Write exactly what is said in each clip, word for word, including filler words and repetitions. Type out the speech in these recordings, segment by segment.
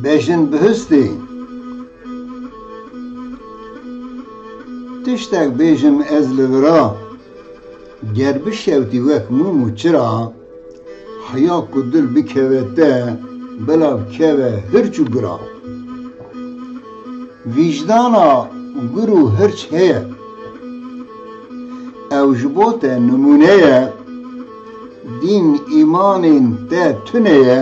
Bejin bihistê. Tiştek bêjim ez li vira, ger bişewtî wek mûm û çira, heya ku dil bikeve te, bila bikeve hirç û gira. Vîjdana gur û hirç heye. Ew ji bo te nimûne ye, dîn îmanên te tune ye,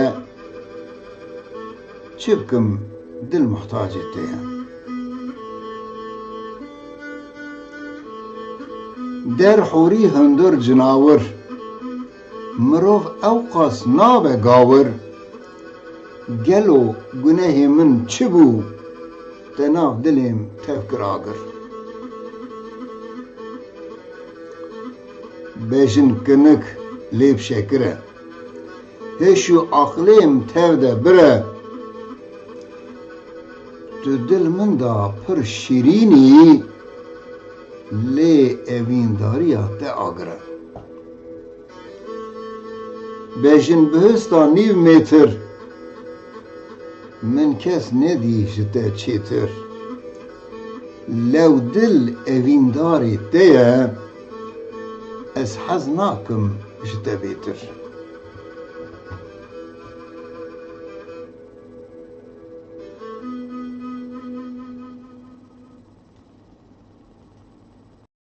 çi bikim dil muhtacê te ye. Der hûrî hundir cinawir, mirov ewqas nabe gawir. Gelo gunehê min çi bû, te nav dilêm tev kir agir. Bejin kinik lê bi şekir e. Hêş û aqlêm tev de bir e. Tu dil min da pir şîrîn î, lê evîndariya te agir e. Bejin bihista nîv mêtir, min kes nedî ji te çêtir. Lew dil evîndarê te ye, ez hez nakim ji te bêtir.